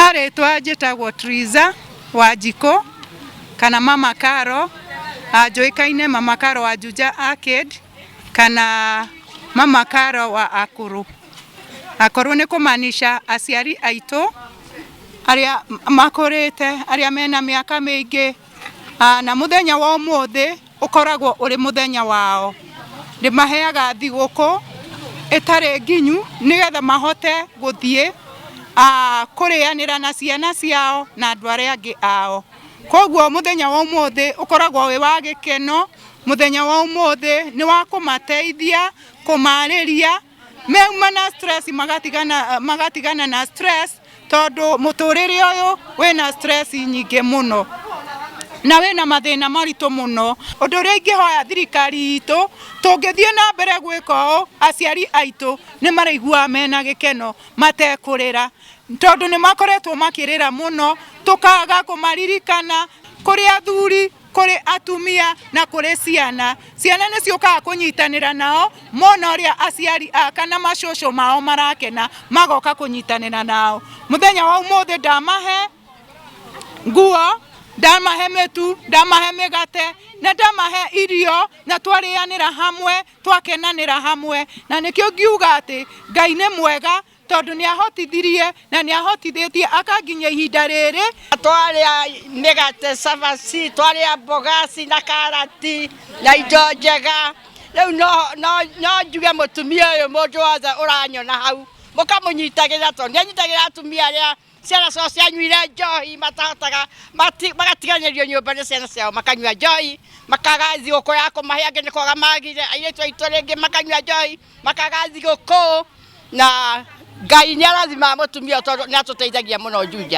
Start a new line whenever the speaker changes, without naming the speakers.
Na rĩtwa njĩtagwo Triza Wanjikũ kana Mama Caro, njũĩkaine Mama Caro wa Juja Arcade kana Mama Caro wa Akũrũ. Akũrũ nĩ kũmaanisha aciari aitũ arĩa makũrĩte, arĩa mena mĩaka mĩingĩ, na mũthenya wa ũmũthĩ ũkoragwo ũrĩ mũthenya wao. Ndĩmaheaga thigũkũ ĩtarĩ nginyu nĩgetha mahote gũthiĩ kũrĩanĩra na ciana ciao na andũ arĩa angĩ ao. Koguo mũthenya wa ũmũthĩ ũkoragwo wĩ wa gĩkeno, mũthenya wa ũmũthĩ nĩ wa kũmateithia, kũmarĩria, meuma na stress magatigana, magatigana na stress tondũ mũtũrĩre ũyũ wĩna stress nyingĩ mũno na wĩna mathĩna maritũ mũno. Ũndũ ũrĩa ingĩhoya thirikari itũ, tũngĩthiĩ na mbere gwĩka ũũ, aciari aitũ nĩ maraiguaga mena gĩkeno matekũrĩra, tondũ nĩ makoretwo makĩrĩra mũno, tũkaga kũmaririkana kũrĩ athuri, kũrĩ atumia na kũrĩ ciana. Ciana nĩ ciũkaga kũnyitanĩra nao mona ũrĩa aciari a kana macũcũ mao marakena, magoka kũnyitanĩra nao. Mũthenya wa ũmũthĩ ndamahe nguo, ndamahe mĩtu, ndamahe mĩgate na ndamahe irio, na twarĩanĩra hamwe, twakenanĩra hamwe, na nĩkĩo ngiuga atĩ Ngai nĩ mwega tondũ nĩ ahotithirie na nĩ ahotithĩtie akanginyia ihinda rĩrĩ.
Twarĩa mĩgate, cabaci, twarĩa mboga cina karati na indo njega. Rĩu no njuge mũtumia ũyũ, mũndũ wothe ũranyona hau mũkamũnyitagĩrĩra, tondũ nĩ anyitagĩrĩra atumia arĩa ciana ciao cianyuire njohi matahotaga, magatiganĩrio nyũmba nĩ ciana ciao, makanyua njohi, makaga thigũkũ ya kũmahe, angĩ nĩ kwaga magire, airĩtu aitũ rĩngĩ makanyua njohi, makaga thigũkũ. Na Ngai nĩ arathimaga mũtumia ũyũ tondũ nĩ atũteithagia mũno Juja.